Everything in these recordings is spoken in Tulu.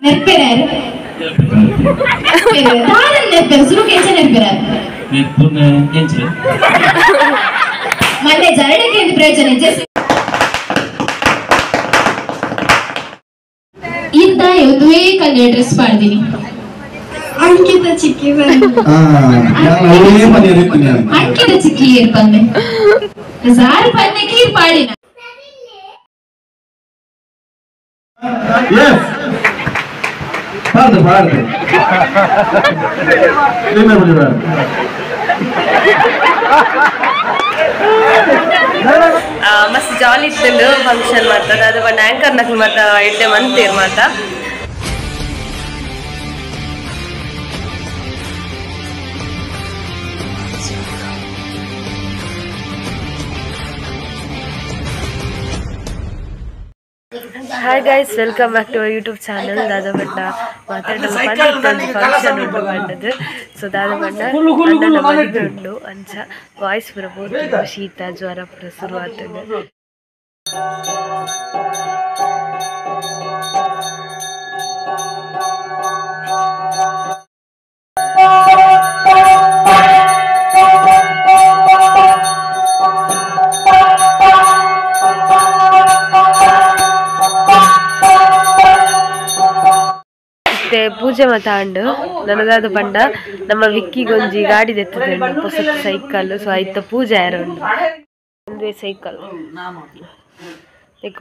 ನೆರ್ಪೆರಾರ್ ದಾದನ್ ನೆರ್ಪೆರ್ ಸುರುಕು ಎಂಚ ನೆರ್ಪೆರಾರ್ ನೆರ್ಪುನ ಎಂಚ ಮಲ್ಲೆ ಜರಡಕ್ಕೆ ಎಂದು ಪ್ರಯೋಜನ ಎಂಚ ಇಂದ ಒಂದುವೇ ಕಲರ್ ಡ್ರೆಸ್ ಪಾಡ್ದಿನಿ ಅಂಕಿತ ಚಿಕ್ಕಿ ಬಂದು ಅಂಕಿತ ಚಿಕ್ಕಿ ಏರ್ ಪಂದೆ ಸಾರು ಪನ್ನೆ ಕೀರ್ ಪಾಡಿನ. Yes. ಪಾಡ್ದು ಪಾಡ್ದು ಏನೇ ಬಿಡಿ ಬೇಡ. ಮಸ್ತ್ ಜಾಲಿ ಇತ್ತು ಫಂಕ್ಷನ್ ಮಾತ ಅದು ಬಣ್ಣ ಆಂಕರ್ ನಕಲ್ ಮಾತ ಎಡ್ಡೆ ಮಂತೇರ್ ಮಾತ. Hi guys, welcome back to our YouTube channel. Dada Banna ಮಾತಾಡಲು ಫಂಕ್ಷನ್ ಉಂಟು ಬಂದದ್ದು. ಸೊ ದಾದಾ ಬಣ್ಣ ಅಣ್ಣನ ಮದುವೆ ಉಂಟು ಅಂಚ ವಾಯ್ಸ್ ಬರಬಹುದು. ಶೀತ ಜ್ವರ ಪೂರ ಶುರು ಆಗ್ತದೆ. ಪೂಜೆ ಮಾತಾಂಡು ನನದಾದ ಬಣ್ಣ ನಮ್ಮ ವಿಕ್ಕಿ ಗೊಂಜಿ ಗಾಡಿ ದೆತ್ತದೆ ಹೊಸ ಸೈಕಲ್. ಸೊ ಆಯ್ತ ಪೂಜೆ ಯಾರು ಉಂಡು ಒಂದೇ ಸೈಕಲ್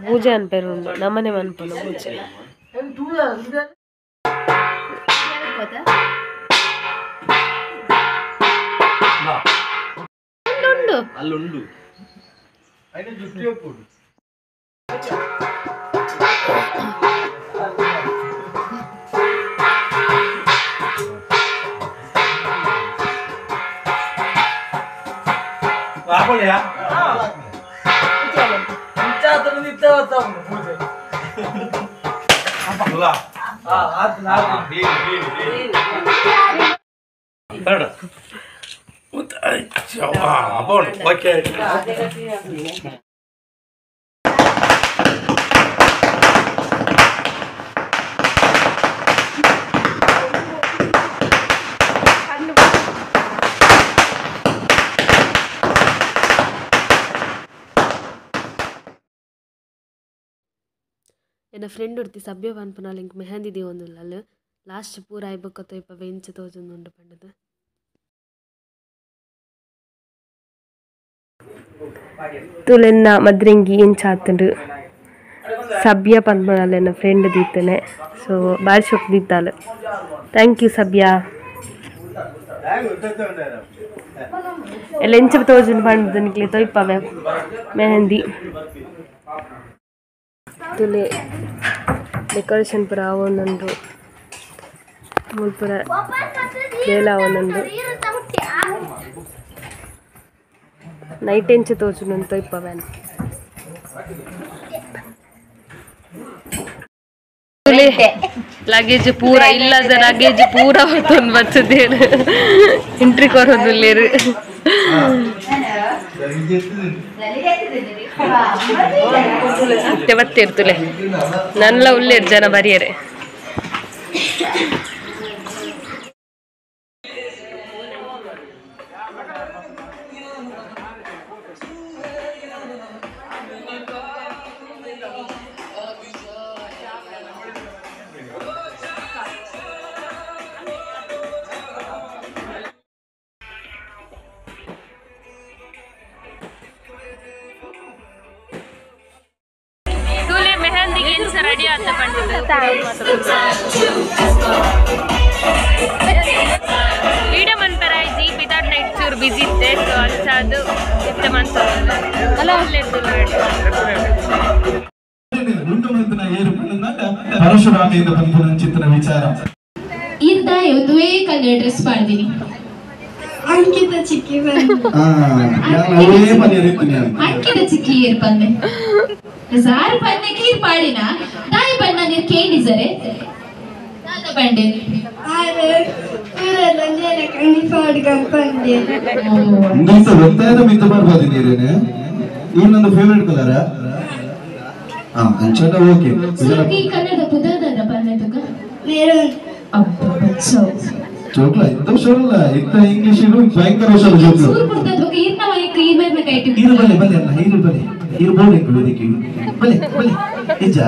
ಪೂಜೆ ಅನ್ಪೇರು ಉಂಡು ನಮ್ಮನೆ ಮನ್ಪುನ ಪೂಜೆ. ಉಂಡು ಅಲ್ಲುಂಡು ಎನ್ನ ಫ್ರೆಂಡ್ ಉಡ್ತಿ ಸಭ್ಯ ಪನ್ಪುನಾಲ್ ಇಂಕ್ ಮೆಹಂದಿ ದೀವೊಂದುಲ್ಲಲ್ ಲಾಸ್ಟ್ ಪೂರ ಆಯ್ಬೊಕ್ಕ ತೊಯ್ಪ ವೆಂಚ ತೋಜೊಂದುಂಡು ಪಂಡುದು. ತುಲೆನ್ನ ಮದ್ರಿಂಗಿ ಎಂಚಾತುಂಡು ಸಭ್ಯ ಪನ್ಪುನಾಲ್ ಎನ್ನ ಫ್ರೆಂಡ್ ದೀತನೆ. ಸೊ ಬಾರಿ ಶೋಕ್ ದೀತಾಲ್. Thank you ಸಭ್ಯ. ಎಲ್ಲ ಎಂಚ ತೋಜುಂಡು ಪಂಡುದು ನಿಕ್ಲೆ ತೊಯ್ಪವೆ ಮೆಹಂದಿ. ತುಲೆ ಡೆಕೋರೇಷನ್ ಪೂರ ಆವೊಂದುಂಡು ಮೂಲು ಪೂರ ಬೇಲ ಆವೊಂದುಂಡು. ನೈಟ್ ಎಂಚ ತೋಜುಂಡು ತೊಯ್ಪವೆ. ತುಲೆ ಲಗೇಜ್ ಪೂರ ಇಲ್ಲದ ಲಗೇಜ್ ಪೂರ ಹೊತ್ತೊಂದು ಬರ್ತದೇನು ಎಂಟ್ರಿ ಕೊರೊಂದುಲ್ಲೆರ್. ಬತ್ತೇರ್ತುಲೆ ನಲ್ಲ ಉಲ್ಲೇರ್ ಜನ ಬರಿಯರೆ. ರೆಡಿ ಆತ ವಿಡಿಯೋ ಮನ್ಪರ ಜೀಪ್ ವಿತೌಟ್ ನೈಟ್ ಚೂರು ಬಿಸಿ ಇತ್ತೆ. ಸೊ ಅಂಚಾದು ಇತ್ತೆ ಮನ್ಸಲ್ಲ ಪರಶುರಾಮಿಯಿಂದ ಪನ್ಪುನ ಚಿತ್ರ ವಿಚಾರ. ಇಂದ ಒಂದುವೇ ಕಲರ್ ಡ್ರೆಸ್ ಪಾಡ್ದಿನಿ ಅಂಕಿತ ಚಿಕ್ಕಿ ಬಂದು ಅಂಕಿತ ಚಿಕ್ಕಿ ಏರ್ ಪಂದೆ ಸಾರು ಪನ್ನೆ ಕೀರ್ ಪಾಡಿನ ದಾಯಿ ಬಣ್ಣ ನೀರ್ ಕೇಂಡಿಸರೆ ದಾದ ಬಂಡೆ ಈ ನನ್ನ ಫೇವರೇಟ್ ಕಲರ್. ಹಾ ಅಂಚನ ಓಕೆ. ಸುರುಕು ಈ ಕಲರ್ದ ಪುದರ್ದ ಪನ್ನೆ ತುಕ Maroon. ಅಬ್ಬಾ ಬಚ್ಚೋ. ಜೋಕ್ಲ ಇಂತ ಹುಷಾರಲ್ಲ, ಇಂತ ಇಂಗ್ಲಿಷ್ ಭಯಂಕರ ಹುಷಾರು ಜೋಕ್ಲು. ಸೂರು ಕೊಡ್ತದ ಬೊಕ ಈರ್ನ ಮೈಕ್ ಈ ಮೇರ್ನ ಕೈಟ್. ಈರು ಬಲೆ ಬಲೆ ಅಲ್ಲ, ಈರು ಬಲೆ. ಈರು ಬೋರ್ಡ್ ಎಂಕುಲು ಇದಕ್ಕೆ. ಬಲೆ ಬಲೆ. ಇಜ್ಜ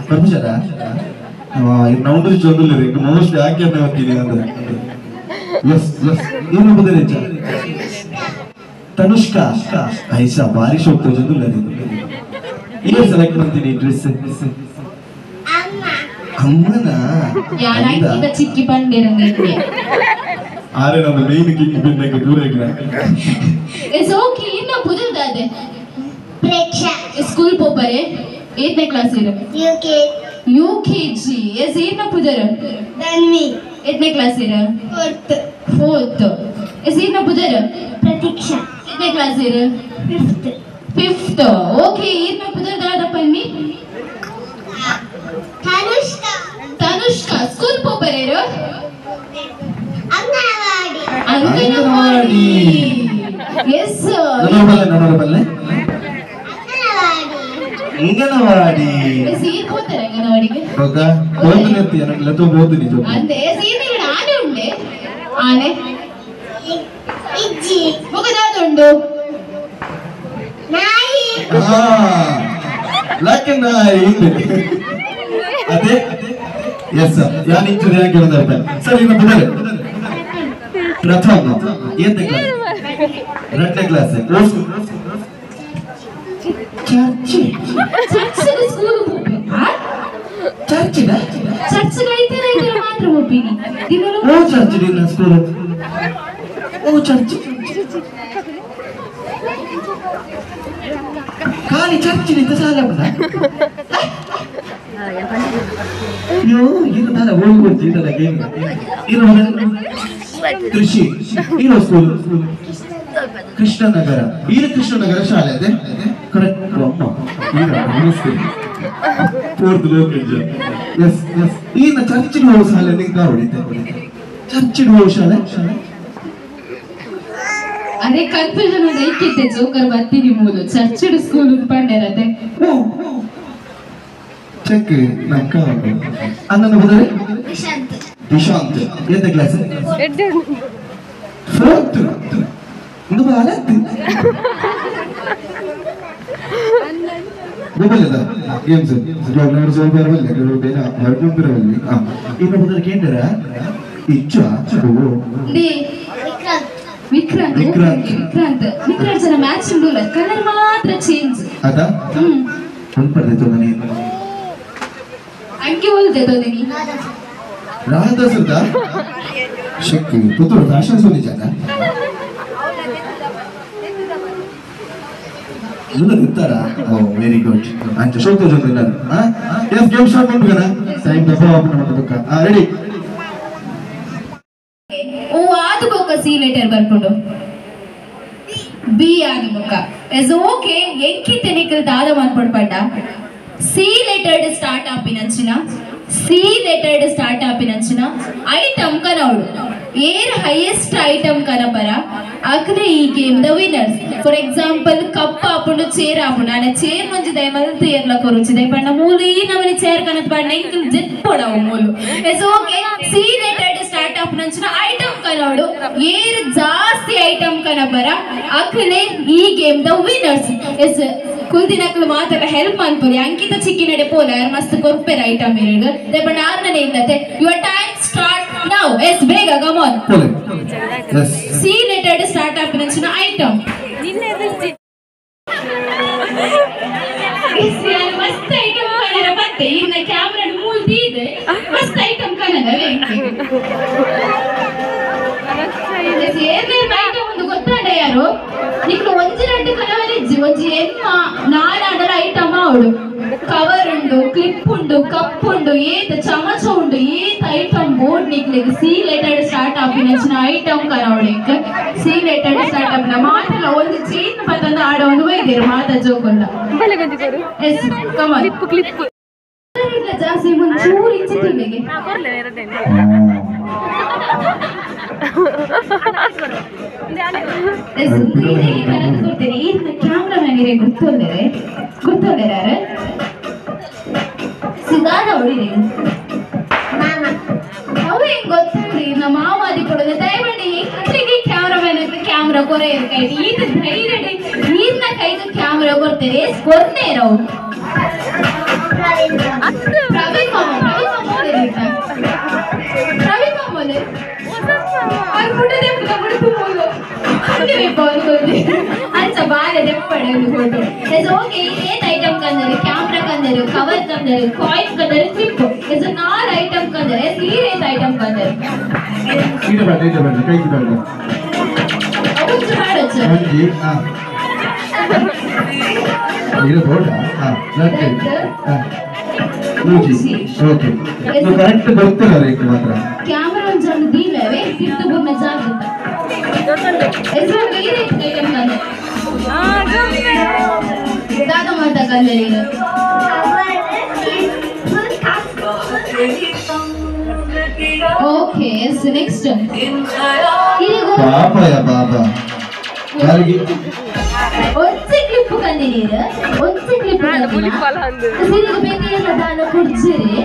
ಪರ್ಮಿಷನ್ ನೌಂಡ್ರಿ ಚೊಂದುಲ್ಲ ಮೋಸ್ಟ್ಲಿ ಯಾಕೆ ಹೋಗ್ತೀನಿ ಅಂದ್ರೆ. ಎಸ್ ಎಸ್ ಏನು ಬದಲ ಇಜ್ಜ ತನುಷ್ಕಾ ಐಸಾ ಭಾರಿ ಶೋಕ್ ತೋಜೊಂದುಲ್ಲ ನೀನು. ಈಗ ಸೆಲೆಕ್ಟ್ ಮಾಡ್ತೀನಿ ಡ್ರೆಸ್. ಅಮ್ಮನ ಯಾನ ಚಿಕ್ಕಿ ಪಂಡೇರಂಗೆ ಆರೆ ನಮ್ಮ ಮೇನ್ ಕಿಂಗ್ ಬಿನ್ನಕ್ಕೆ ದೂರ ಇಗ್ನ. ಎಸ್ ಓಕೆ ಇನ್ನ ಪುದರ್ದಾದೆ ಪ್ರೇಕ್ಷಾ. ಸ್ಕೂಲ್ ಪೋಪರೆ 8ನೇ ಕ್ಲಾಸ್ ಇರು? UKG. S ಏನ ಪುದರ್? ಧನ್ವಿ. 8ನೇ ಕ್ಲಾಸ್ ಇರು? 4th. 4th. S ಏನ ಪುದರ್? ಪ್ರತೀಕ್ಷಾ. 8ನೇ ಕ್ಲಾಸ್ ಇರು? 5th. 5th. Okay ಏನ ಪುದರ್ ದಾದಪ್ಪ ಅನ್ನಿ? ತನುಷ್ಕಾ. ತನುಷ್ಕಾ ಸ್ಕೂಲ್ ಪೋಪರೇರು? ಅಂಗನವಾಡಿ. ಅಂಗನವಾಡಿ. ಎಸ್ ನನ್ನೋರ ಬಲ್ಲೆ ಅಂಗನವಾಡಿ. ಎಸ್ ಏನ್ ಹೋಗ್ತಾರೆ ಅಂಗನವಾಡಿಗೆ? ಬೊಕ ಹೋಗ್ತೀನಿ ಅಂತ ಲತೋ ಹೋಗ್ತೀನಿ ಜೋಕ್. ಅಂದೆ ಎಸ್ ಏನ್ ഇവിടെ ಆನೆ ಉಂಡೆ? ಆನೆ ಇಜ್ಜಿ. ಬೊಕ ದಾದ ಉಂಡು? ನಾಯಿ. ಹಾ ಲೈಕ್ ನಾಯಿ ಅದೇ. ಎಸ್ ಸರ್ ಯಾನ್ ಇಂಚು ಯಾಕೆ ಹೇಳ್ತಾ ಸರ್ ಇನ್ನು ಬುಧರೆ ಪ್ರಥಮ ಏತನೇ ಕ್ಲಾಸ್? 2ನೇ class. Church church school ಹೋಗ್ಬೇಕು. ಚರ್ಚಿನ ಚರ್ಚ್ ಐತೆ ಮಾತ್ರ ಹೋಗ್ತೀನಿ ದಿನಲೂ. ಓ ಚರ್ಚ್ ದಿನ ಸ್ಕೂಲ್ ಓ ಚರ್ಚ್ ಖಾಲಿ ಚರ್ಚ್ ನಿಂತ ಸಾಲ ಬಂದ ಅಯ್ಯೋ ಏನು ತಾನ ಹೋಗ್ಬೋದು ಇದಲ್ಲ ಗೇಮ್. ಇರೋ ಕೃಷಿ ಇರೋ ಸ್ಕೂಲ್ ಕೃಷ್ಣನಗರ. ಇದು ಕೃಷ್ಣನಗರ ಶಾಲೆ ಅದೇ ಕರೆಕ್ಟ್. ಅಮ್ಮ ನಮಸ್ತೆ ಫೋರ್ತ್ ಲೋಕೇಜ್. ಎಸ್ ಎಸ್ ಈನ ಚರ್ಚಿನ ಹೋಗೋ ಶಾಲೆ ನಿಂಗೆ ಹೊಡಿತೆ. ಚರ್ಚಿನ ಹೋಗೋ ಶಾಲೆ. ಅರೆ ಕನ್ಫ್ಯೂಷನ್ ಒಂದು ಐಕ್ಯತೆ ಜೋಕರ್ ಬರ್ತೀನಿ ಮೂಲು ಚರ್ಚ್ ಸ್ಕೂಲ್ ಪಂಡೇರತೆ. ಚೆಕ್ ನಕ್ಕ ಅಣ್ಣನ ಬದಲೆ ನಿಶಾಂತ್. ನಿಶಾಂತ್ ಎಂತ ಕ್ಲಾಸ್? 4th. ಒಂದು ಬಾಲತ್ತು ಗೊಬ್ಬಲ್ಲದ ಗೇಮ್ಸ್ ಜೋಗ್ನವರು ಸ್ವಲ್ಪ ಬರವಲ್ಲ ಬೇರೆ ಹೊರಟು ಬರವಲ್ಲಿ. ಇನ್ನು ಬದಲ ಕೇಂದ್ರ ಇಚ್ಚ ವಿಕ್ರಾಂತ್. ವಿಕ್ರಾಂತ್ ವಿಕ್ರಾಂತ್ ವಿಕ್ರಾಂತ್ ಜನ ಮ್ಯಾಚ್ ಉಂಡುಲ್ಲ, ಕಲರ್ ಮಾತ್ರ ಚೇಂಜ್. ಅದಾ ಒಂದು ಪಡೆದ ನಾನು ಅಂಕಿ ಹೋಲ್ದೆ ತೋದಿನಿ ರಾಧಾ ಸುಧಾ ಶಕ್ತಿ ಪುತ್ತೂರು ಫ್ಯಾಷನ್ ಸೋನಿ ಜಾಗ ಇಲ್ಲ ಇರ್ತಾರಾ? ಓ ವೆರಿ ಗುಡ್. ಅಂಚ ಶೋಕ್ ತೋಜೊಂದು S game start ಮಾಡ್ಬೇಕನ? Time ದಪ್ಪ ಓಪನ್ ಮಾಡ್ಬೇಕ. ರೆಡಿ. ಓ ಆದು ಬೊಕ್ಕ ಸಿ ಲೆಟರ್ ಬರ್ಕೊಂಡು ಬಿ ಆದು ಬೊಕ್ಕ. ಎಸ್ ಓಕೆ ಎಂಕಿತ್ತೆ ನಿಕ್ಕಲ್ ದಾದ ಮಾನ್ಪಡ್ಪಂಡ C lettered start ಆಪಿನಂಚಿನ C lettered start ಆಪಿನಂಚಿನ item ಕನೌಡು air highest item ಕನಪರ ಅಕ್ರೆ ಈ game the winners. For example cup ಆಪುಂಡು chair ಆಪುಂಡು ಆನೆ ಚೇರ್ ಮುಂಜಿ ದಯಮಲ್ತು ಏರ್ಲ ಕೊರುಚಿ ದಯಪಂಡ ಮೂಲು ಈ ನಮನಿ ಚೇರ್ ಕನತ್ ಪಂಡ ಇಂಕಲ್ ಜೆತ್ ಪೊಡವು ಮೂಲು. Yes okay C lettered start ಆಪಿನಂಚಿನ item ಕನೌಡು air ಜಾಸ್ತಿ ಐಟಮ್ ಕನಪರ ಅಕ್ರೆ ಈ game the winners. S ಕುಲ್ದಿನಕ್ಲು ಮಾತ್ರ ಹೆಲ್ಪ್ ಅನ್ಪುರಿ ಅಂಕಿತ ಚಿಕ್ಕಿ ನಡೆ ಪೋಲ ಯಾರು ಮಸ್ತ್ ಕೊರ್ಪೆರ ಐಟಮ್ ಇರೋದು ದಯಪಂಡ ಆರ್ನನೆ ಇಲ್ಲತೆ. Your time start now. Yes ಬೇಗ come on. C lettered start ಆಪಿನಂಚಿನ item. ಮಸ್ತ್ ಐಟಮ್ ಕನ್ನಡ ಮತ್ತೆ ಇನ್ನ ಕ್ಯಾಮ್ರಾ ಮೂಲ್ದಿ ಇದೆ ಮಸ್ತ್ ಐಟಮ್ ಕನ್ನಡ ಐಟಮ್ ಒಂದು ಗೊತ್ತಾಡ ಯಾರು ನಿಕ್ಲು ಒಂಜಿ రెండు ಕನವರಿಜ್ಜಿ ಒಂಜಿ ಎನ್ನ ನಾನಾಡಲ ಐಟಮ್ ಅವಳು ಕವರ್ ಉಂಡು ಕ್ಲಿಪ್ ಉಂಡು ಕಪ್ ಉಂಡು ಏತ ಚಮಚ ಉಂಡು ಏತ ಐಟಮ್ ಬೋರ್ಡ್ ನಿಕ್ಲೆಗ್ C lettered start ಆಪಿನಂಚಿನ item ಕನವಳಿಕ್ C lettered start ಆಪಿನ ಮಾತಲ್ಲ ಒಂದು ಚೈನ್ ಪತ್ತಂದ ಆಡ ಒಂದು ವೈದ್ಯರು ಮಾತ ಜೋಕೊಂಡ. Yes come on. Clip ಜಾಸ್ತಿ ಒಂಚೂರು ಇಂಚಿ ತಿನ್ನಿಗೆ ಕೊಡ್ತೇನೆ. ಈ ಕ್ಯಾಮ್ರಾ ಮ್ಯಾನ್ ಗೊತ್ತೊಂದರೆ ಗೊತ್ತೊಂದರೆ ಯಾರು ಸಿದಾದ ಹೊಡಿರಿ. ಹೆಂಗ್ ಗೊತ್ತಿಲ್ರಿ ನಮ್ಮ ಮಾಮಾದಿ ಕೊಡೋದು ದಯಮಾಡಿ ಎಂಕ್ಲಿಗೆ ಕ್ಯಾಮ್ರಾಮನ್ ಕ್ಯಾಮ್ರಾ ಕೊರೆ ಇರ್ಕೈತಿ ಇದು ಧೈರ್ಯ ನೀರ್ನ ಕೈಗೆ ಕ್ಯಾಮ್ರಾ ಕೊಡ್ತಾರೆ ಕೊರ್ನೇ ಇರೋ ಪ್ರವೀಣ್ ಮಾಮ ಪ್ರವೀಣ್ ಮಾಮ ಅಂಚ ಬಾಲೆ ದೆಪ್ಪಡೆ ಫೋಟೋ ಓಕೆ ಏನ್ ಐಟಮ್ ಕಂದರು ಕ್ಯಾಮ್ರಾ ಕಂದರು ಕವರ್ ಕಂದರು ಕಾಯಿನ್ ಕಂದರು ಕ್ಲಿಪ್ ಎಸ್ ನಾಲ್ ಐಟಮ್ ಕಂದರು ಎಸ್ ಈ ರೇಟ್ ಐಟಮ್ ಕಂದರು ಕರೆಕ್ಟ್ ಗೊತ್ತಿಲ್ಲ ಮಾತ್ರ ಕ್ಯಾಮ್ರಾ ಒಂದ್ ದೀಲವೇ ತಿರ್ತು ಬುರ್ನ ಜಾಗೃತ ದಾದ ಮಾತ ಕಂದರಿ okay yes next ಪಾಪ ಯಾ ಬಾಬಾ ಯಾರಿಗೆ ಒಂಚೆ ಕ್ಲಿಪ್ ಕಂದಿನೀರು ಒಂಚೆ ಕ್ಲಿಪ್ ಸಿರಿಗೆ ಬೇಕೇನ ದಾನ ಕುಡ್ಜಿರಿ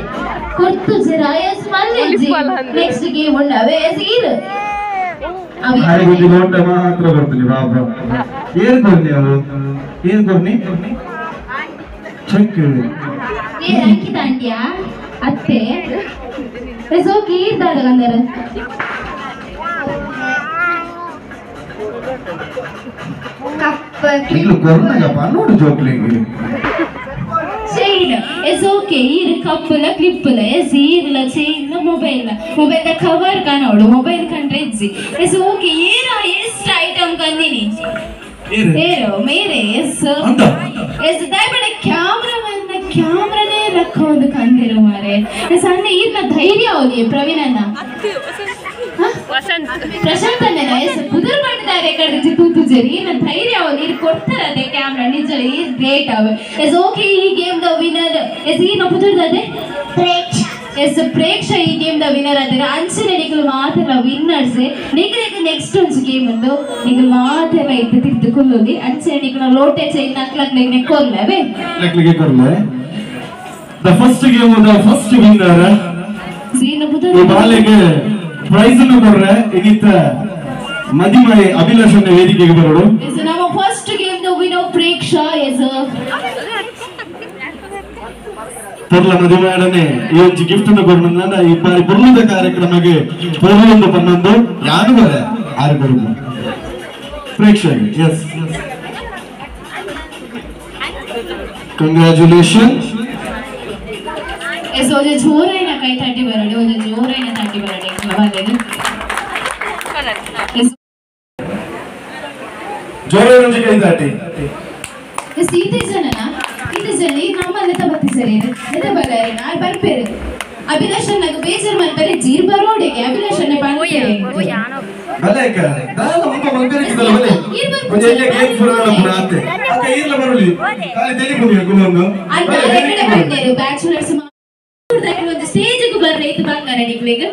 ಕೊಡ್ತುಜಿರ ಎಸ್ ಮಲ್ಲೆಜ್ಜಿ ನೆಕ್ಸ್ಟ್ ಗೇಮ್ ಉಂಡವೆ ಎಸ್ ಈರು ಹಾಗೆ ಲೋಟ ಮಾತ್ರ ಬರ್ತೀನಿ ಬಾಬಾ ಏನ್ ಕೊರ್ನಿ ಅವು ಏನ್ ಕೊರ್ನಿ ಚೆಕ್ ಏ ಅಂಕಿತ ಆಂಟಿಯಾ ಅತ್ತೆ ಎಸ್ ಓಕೆ ಈರ್ದಾದ ಕಂದರ ಇಲ್ಲ ಕೊರ್ನಾಗಪ್ಪ ನೋಡು ಜೋಕ್ಲಿಂಗ್ chain yes okay ಈರ್ ಕಪ್ಪುಲ ಕ್ಲಿಪ್ಪುಲ ಎಸ್ ಈರ್ಲ chain mobile mobile cover ಕಾಣೋಡು mobile ಕಂಡ್ರೆ ಇಜ್ಜಿ ಎಸ್ ಓಕೆ ಏರ ಎಷ್ಟು ಐಟಮ್ ಕಂದಿನಿ ಏರೋ ಮೇರೆ ಎಸ್ ಎಸ್ ದಯಮಾಡಿ ಕ್ಯಾಮ್ರಾಮನ್ನ ಕ್ಯಾಮ್ರಾನೇ ರಕ್ಕ ಒಂದು ಕಂದಿರು ಮಾರೆ ಎಸ್ ಅಣ್ಣ ಈರ್ನ ಧೈರ್ಯ ಹೋಗಿ ಪ್ರವೀಣಣ್ಣ ಪ್ರಶಾಂತ್ ಅಣ್ಣ ಎಸ್ ಪುದರ್ ಮಾಡಿದ್ದಾರೆ ಕಡೆ ತೂತು ಜರಿ ನನ್ನ ಧೈರ್ಯ ಅವ್ರು ನೀರು ಕೊಡ್ತಾರದೆ ಕ್ಯಾಮ್ರಾ ನಿಜ ಈ ಗ್ರೇಟ್ ಅವೆ ಎಸ್ ಓಕೆ ಈ game the winner S ಈ ನಾವು ಪುದರ್ದದೆ ಎಸ್ ಪ್ರೇಕ್ಷ ಈ game the winner ಆದರೆ ಅಂಚನೆ ನಿಗಲು ಮಾತ್ರ ವಿನ್ನರ್ಸ್ ನಿಗಲಿಗೆ ನೆಕ್ಸ್ಟ್ ಒಂದು ಗೇಮ್ ಉಂಟು ನಿಗಲು ಮಾತ್ರ ಇತ್ತು ತಿರ್ದು ಕುಲ್ಲೋದಿ ಅಂಚನೆ ನಿಗಲು Lotay chain ನಕ್ಲಕ್ಲಿಗೆ ಕೊರ್ಲವೇ ನಕ್ಲಿಗೆ ಕೊರ್ಲೆ the first game the first winner ಈ ಬಾಲೆಗೆ ಪ್ರೈಸ್ ಅನ್ನು ಕೊಡ್ರೆ ಇನ್ನಿತ ಮದಿಮೈ ಅಭಿಲಾಷನ ವೇದಿಕೆಗೆ ಬರೋಡು ಎಸ್ ನಮ್ಮ first game the winner Preksha yes ಪೊರ್ಲ ಮದಿಮಯಡನೆ ಈ ಒಂಜಿ ಗಿಫ್ಟ್ ಅನ್ನು ಕೊಡ್ನಂದ ಈ ಬಾರಿ ಪೊರ್ಲದ ಕಾರ್ಯಕ್ರಮಕ್ಕೆ ಪೊರ್ಲೊಂದು ಪನ್ನೊಂದು ಯಾನು ಬರ ಆರು ಬರುದು ಪ್ರೇಕ್ಷಗೆ ಎಸ್ congratulation S ಒಂಜಿ ಜೋರೈನ ಕೈ ತಟ್ಟಿ ಬರಡಿ ಒಂಜಿ ಜೋರೈನ ತಟ್ಟಿ ಬರಡಿ ಜೋರೈನ ಒಂಜಿ ಕೈ ತಟ್ಟಿ ಎಸ್ ಈತೆ ಜನನ ಈತೆ ಜನ ಈ ನಮ್ಮಲ್ಲಿ ಬತ್ತಿ ಸರಿ ಎತ್ತ ಬಲ್ಲಾರಿ ನಾಲ್ ಬರ್ಪೇರು ಅಭಿಲಾಷನ್ನಾಗ ಬೇಜಾರ್ ಮಲ್ಪರೆ ಜೀರ್ ಬರೋಡೆಗೆ ಅಭಿಲಾಷನ್ನೇ ಪನ್ಪೇರೆ ಬಲೇಕ ದಾಲ ಮುಖ ಮಲ್ಪೆರಿಕಿದಲ್ಲ ಬಲೆ ಒಂಜಿ ಎಲ್ಯ ಗೇಮ್ ಪೂರ ಪೂರ ಆತೆ ಅಕ್ಕ ಈರ್ಲ ಬರೋಲಿ ಖಾಲಿ ತೆಲಿಪುನಿ ಗುಲೊಂದು ಅಣ್ಣ ಎಕಡೆ ಪಂಡೇರು ಬ್ಯಾಚುಲರ್ಸ್ ಒಂದು ಸ್ಟೇಜ್ಗೆ ಬರ್ರೆ ಇದು ಬಂಗಾರ ನಿಕ್ಲಿಗೆ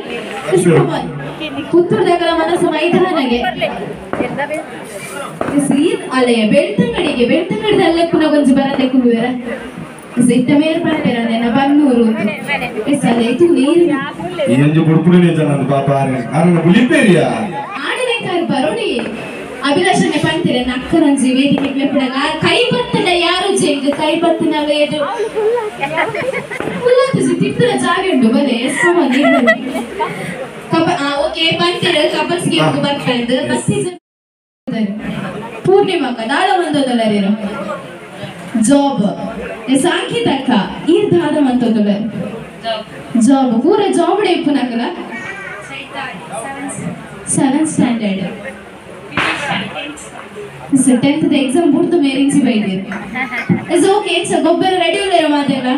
ಪುತ್ತೂರ್ದಾಗಲ ಮನಸ್ಸು ಮೈದಾನಗೆ ಅಲ್ಲೇ ಬೆಳ್ತಂಗಡಿಗೆ ಬೆಳ್ತಂಗಡಿದ ಅಲ್ಲೇ ಪುನಃ ಒಂಜಿ ಬರದೆ ಕುಲುವೆರ ಇತ್ತ ಮೇರ್ ಪಣಪೇರ ನೆನ ಬನ್ನೂರು ಎಸ್ ಅಲ್ಲೇ ಇದು ನೀರು ಈ ಒಂಜಿ ಬುಡ್ಪುಡಿನೇ ಜನ ಪಾಪ ಆರೆ ಆರನ ಬುಲಿಪೇರಿಯಾ ಆಡನೆ ಕಾರ್ ಬರೋಡಿ ಅಭಿಲಾಷನೆ ಪಂತೀರ ನಕ್ಕನೊಂಜಿ ವೇದಿಕೆ ಲೆಪ್ಪುಡಗ ಕೈ ಬತ್ತದ ಯಾರು ಜೆಂಗ್ ಕೈ ಬತ್ತನ ವೇದು ಉಲ್ಲಂತಿಸಿ ತಿಪ್ಪುರ ಜಾಗ ಉಂಟು ಬಲೆ ಎಸ್ ಓಕೆ ಪಂತೀರ ಕಪಲ್ಸ್ ಗೇಮ್ ಬರ್ತಾ ಬಸ್ಸಿ ಪೂರ್ಣಿಮಾಕ ದಾದ ಮಂತೊಂದುಲ್ಲರೇನು ಜಾಬ್ ಸಾಂಕಿತಕ್ಕ ಈರ್ ದಾದ ಮಂತೊಂದುಲ್ಲ ಜಾಬ್ ಪೂರ ಜಾಬ್ ಇಪ್ಪುನಕಲ 7th standard 10th exam ಬುಡ್ದು ಮೇರಿಂಚಿ ಬೈದಿರು is okay so ಗೊಬ್ಬರ ರೆಡಿ ಉಳ್ಳೇರ ಮಾತೆಲ್ಲ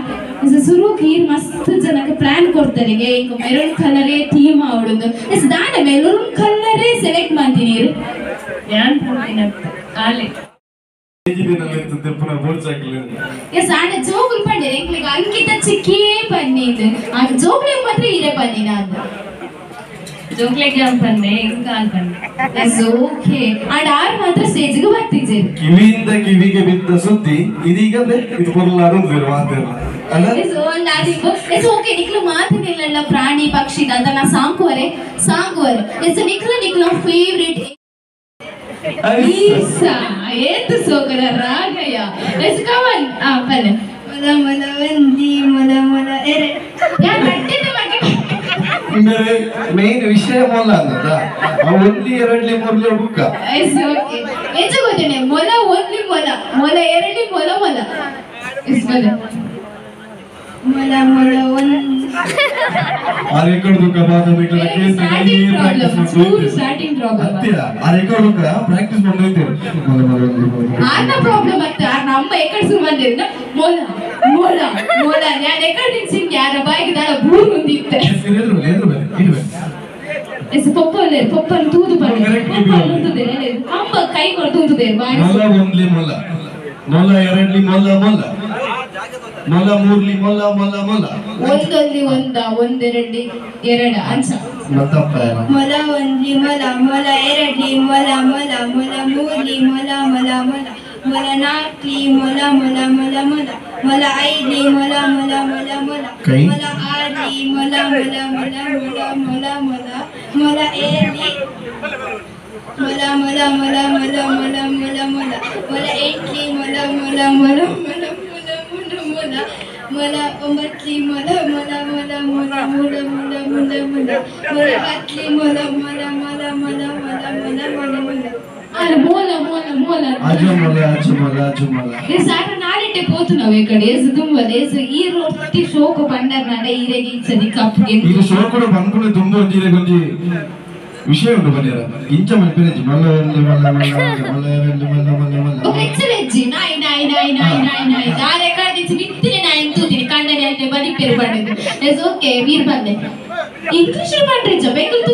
is ಸುರುಕ್ ಈರ್ ಮಸ್ತ್ ಜನಕ್ಕೆ ಪ್ಲಾನ್ ಕೊಡ್ತಾರೆ ಈಗ ಮೆರೂನ್ ಕಲರೇ ಥೀಮ್ ಆವಡುಂದು is ದಾನ ಮೆರೂನ್ ಕಲರೇ ಸೆಲೆಕ್ಟ್ ಮಾಡ್ತೀನಿ ನೀರು ಎಸ್ ಆಂಡ ಜೋಗುಲ್ ಪಂಡೇರು ಎಂಕ್ಲಿಗೆ ಅಂಕಿತ ಚಿಕ್ಕಿಯೇ ಪನ್ನೀದು ಆ ಜೋಗುಲಿಗೆ ಮಾತ್ರ ಈರೆ ಪನ್ನಿ ನಾನು ಜೋಕ್ಲೆಗೆ ಅನ್ಪಂಡೆ ಇಂಕ ಅನ್ಪಂಡೆ ಎಸ್ ಓಕೆ ಅಂಡ್ ಆರ್ ಮಾತ್ರ ಸ್ಟೇಜ್ ಗೆ ಬರ್ತಿಜೆ ಕಿವಿಯಿಂದ ಕಿವಿಗೆ ಬಿದ್ದ ಸುದ್ದಿ ಇದೀಗ ಇದು ಪೊರ್ಲಾರು ಮಾತಿಲ್ಲ ಅಲ್ಲ ಎಸ್ ಒಂದ್ ಆದಿಪ್ಪು ಎಸ್ ಓಕೆ ನಿಕ್ಲು ಮಾತಿನಿಲ್ಲ ಪ್ರಾಣಿ ಪಕ್ಷಿ ದಾದನ ಸಾಂಕುವರೆ ಸಾಂಕುವರೆ ಎಸ್ ನಿಕ್ಲು ನಿಕ್ಲು ಫೇವರಿಟ್ ಈಸಾ ಏತು ಸೋಗರ ರಾಗಯ್ಯ ಎಸ್ ಕಮನ್ ಆ ಬನ್ನಿ ಮೊಲ ಮೊಲ ಒಂದಿ ಮೊಲ ಮೊಲ ಎರೆ ಯಾರ್ ಬಟ್ಟಿದ ಬಗ್ಗೆ ಮೇರೆ ಮೇನ್ ವಿಷಯ ಮೊಲ ಅನ್ನದ ಒಂದ್ಲಿ ಎರಡ್ಲಿ ಮೂರ್ಲಿ ಬುಕ್ಕ ಎಸ್ ಓಕೆ ಎಂಚ ಗೊತ್ತೇನೆ ಮೊಲ ಒಂದ್ಲಿ ಮೊಲ ಮೊಲ ಎರಡ್ಲಿ ಮೊಲ ಮೊಲ ಎಸ್ ಬನ್ನಿ ಮೊಲ ಮೊಲ ಒಂದ್ ಆ ರೆಕಾರ್ಡ್ ಬುಕ್ಕ ಬಾದ ಸ್ಟಾರ್ಟಿಂಗ್ ಪ್ರಾಬ್ಲಮ್ ಆ ರೆಕಾರ್ಡ್ ಬುಕ್ಕ ಪ್ರಾಕ್ಟೀಸ್ ಮಾಡ್ತಾ ಮೊಲ ಮೊಲ ಒಂದ್ಲಿ ಆರ್ನ ಪ್ರಾಬ್ಲಮ್ ಆಗ್ತದೆ ಆರ್ ನಮ್ಮ ಎಕಡೆ ಶುರು ಬಂದಿರ್ನ ಮೊಲ ಮೊಲ ಮೊಲ ನಾನು ಎಕಡೆ ನಿಲ್ಸಿಂಗ್ ಯಾರ ಬಾಯಿಗೆ ದಾಳ ಬೂರು ಮುಂದಿತ್ತೆ ಎಸ್ ಪೊಪ್ಪ ಪೊಪ್ಪನ್ ತೂದು ಪಂಡೆ ಪೊಪ್ಪ ಮುಂದುದೆ ಅಂಬ ಕೈ ಕೊಡು ತೂದುದೆ ಬಾಯಿ ಮೊಲ ಒಂದ್ಲಿ ಮೊಲ ಮೊಲ ಎರಡ್ಲಿ ಮೊಲ ಮೊಲ ಮೊಲ ಮೂರ್ಲಿ ಮೊಲ ಮೊಲ ಮೊಲ ಒಂದೊಂದಿ ಒಂದ ಒಂದೆರಡ್ಲಿ ಎರಡ ಅಂಚ ಮತ್ತಪ್ಪ ಮೊಲ ಒಂದ್ಲಿ ಮೊಲ ಮೊಲ ಎರಡ್ಲಿ ಮೊಲ ಮೊಲ ಮೊಲ ಮೂರ್ಲಿ ಮೊಲ ಮೊಲ ಮೊಲ ಮೊಲ ನಾಲ್ಕ್ಲಿ ಮೊಲ ಮೊಲ ಮೊಲ ಮೊಲ ಮೊಲ ಐದ್ಲಿ ಮೊಲ ಮೊಲ ಮೊಲ ಮೊಲ ಕೈ. ಮೊಲ ಆರ್ಲಿ ಮೊಲ ಮೊಲ ಮೊಲ ಮೊಲ ಮೊಲ ಮೊಲ ಮೊಲ ಏಳ್ಲಿ ಮೊಲ ಮೊಲ ಮೊಲ ಮೊಲ ಮೊಲ ಮೊಲ ಮೊಲ ಮೊಲ ಎಂಟ್ಲಿ ಮೊಲ ಮೊಲ ಮೊಲ ಮೊಲ ಮೊಲ ಮೊಲ ಮೊಲ ಮೊಲ ಒಂಬತ್ಲಿ ಮೊಲ ಮೊಲ ಮೊಲ ಮೊಲ ಮೊಲ ಮೊಲ ಮೊಲ ಮೊಲ ಮೊಲ ಹತ್ಲಿ ಮೊಲ ಮೊಲ ಮೊಲ ಮೊಲ ಮೊಲ ಮೊಲ ಮೊಲ ಮೊಲ ಅಲ್ಲ ಮೊಲ ಮೊಲ ಮೊಲ ಅಜು ಮೊಲ ಅಜು ಮೊಲ ಅಜು ಮೊಲ ಎಸ್ ಆಟ ನಾಡಿಟ್ಟೆ ಪೋತು ನಾವು ಈ ಕಡೆ ಎಸ್ ತುಂಬಲ್ಲ ಎಸ್ ಈ ರೊಟ್ಟಿ ಶೋಕು ಪಂಡರ್ ನಾಡ ಈರೆಗೆ ಇಚ್ಚದಿ ಕಪ್ಗೆ ಈಗ ಶೋ ಕೂಡ ಬಂದ್ಕೊಂಡು ತುಂಬ ಒಂಜಿ ಒಂಜಿ ವಿಷಯ ಉಂಟು ಬನ್ನಿರ ಇಂಚ ಮಲ್ಪೆರೆಜಿ ಮೊಲ ಒಂದ್ಲಿ ಮೊಲ ಮೊಲ ಮೊಲ ಎರಡ್ಲಿ ಮೊಲ ಮೊಲ ಮೊಲ ఒక ಎಚ್ಚರೆಜ್ಜಿ ನಾಯಿ ನಾಯಿ ನಾಯಿ ನಾಯಿ ನಾಯಿ ನಾಯಿ ದಾರೆ ಕಡೆ ಬಿತ್ತಿನ ನಾಯಿ ತೂತೀನಿ ಕಂಡನೆ అంటే ಬದಿ ಪೇರು ಪಂಡಿದ್ದು ಎಸ್ ಓಕೆ ವೀರ್ ಬಂದೆ ಇಂಗ್ಲಿಷ್ ಪಂಡ್ರಿಜ್ಜ ಬೆಂಗಳೂರು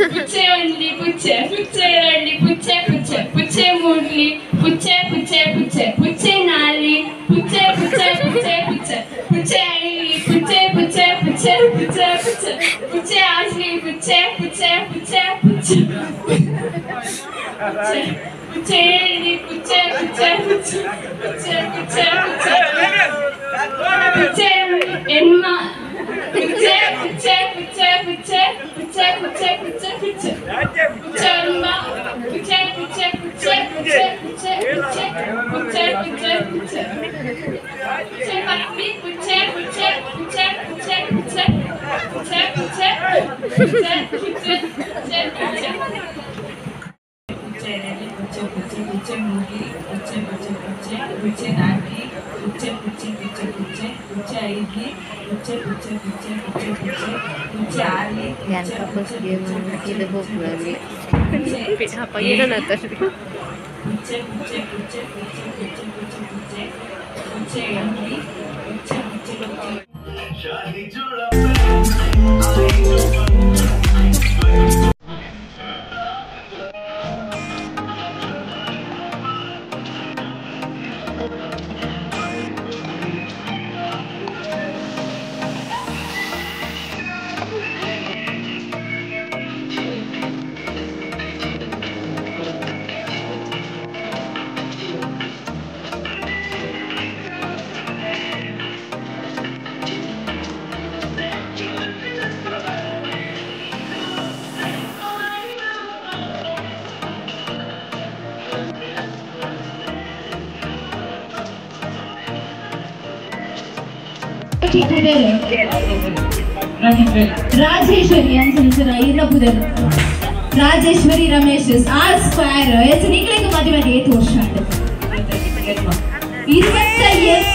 పుచ్చే ಒಂದ್ಲಿ పుచ్చే పుచ్చే ಎರಡ್ಲಿ పుచ్చే పుచ్చే పుచ్చే ಮೂರ್ಲಿ పుచ్చే పుచ్చే పుచ్చే పుచ్చే నాల్లి పుచ్చే పుచ్చే పుచ్చే పుచ్చే పుచ్చే ఐద్ಲಿ పుచ్చే పుచ్చే పుచ్చే పుచ్చే పుచ్చే పుచ్చే ఆజ్లి పుచ్చే పుచ్చే పుచ్చే పుచ్చే పుచ్చే పుచ్చే ఏಳ್ಲಿ పుచ్చే పుచ్చే పుచ్చే పుచ్చే పుచ్చే పుచ్చే పుచ్చే ఎన్మ పుచ్చే పుచ్చే పుచ్చే పుచ్చే పుచ్చే పుచ్చే పుచ్చే పుచ్చే పుచ్చే ఎన్మ పుచ్చే పుచ్చే పుచ్చే పుచ్చే పుచ్చే పుచ్చే పుచ్చే పుచ్చే పుచ్చే పుచ్చే పత్ని పుచ్చే పుచ్చే పుచ్చే పుచ్చే పుచ్చే పుచ్చే పుచ్చే పుచ్చే పుచ్చే పుచ్చే పుచ్చే పుచ్చే ಎರಡ್ಲಿ పుచ్చే పుచ్చే పుచ్చే మూర్ಲಿ పుచ్చే పుచ్చే పుచ్చే పుచ్చే నాల్గి పుచ్చే పుచ్చే పుచ్చే పుచ్చే పుచ్చే ఐద్ಲಿ పుచ్చే పుచ్చే పుచ్చే పుచ్చే పుచ్చే పుచ్చే ఆర్ಲಿ పుచ్చే పుచ్చే పుచ్చే పుచ్చే పుచ్చే పుచ్చే పుచ్చే పుచ్చే పుచ్చే పుచ్చే పుచ్చే పుచ్చే ఎండ్లి పుచ్చే పుచ్చే పుచ్చే ರಾಜೇಶ್ವರಿ ಅಂತ ಇರ್ನ ರಾಜೇಶ್ವರಿ ರಮೇಶ್ ಆರ್ ಸ್ಕ್ವೇರ್ ಎಸ್ ನಿಗಳಿಗೆ ಮದುವೆ ಏತು ವರ್ಷ ಆಯ್ತು 28 ಎಸ್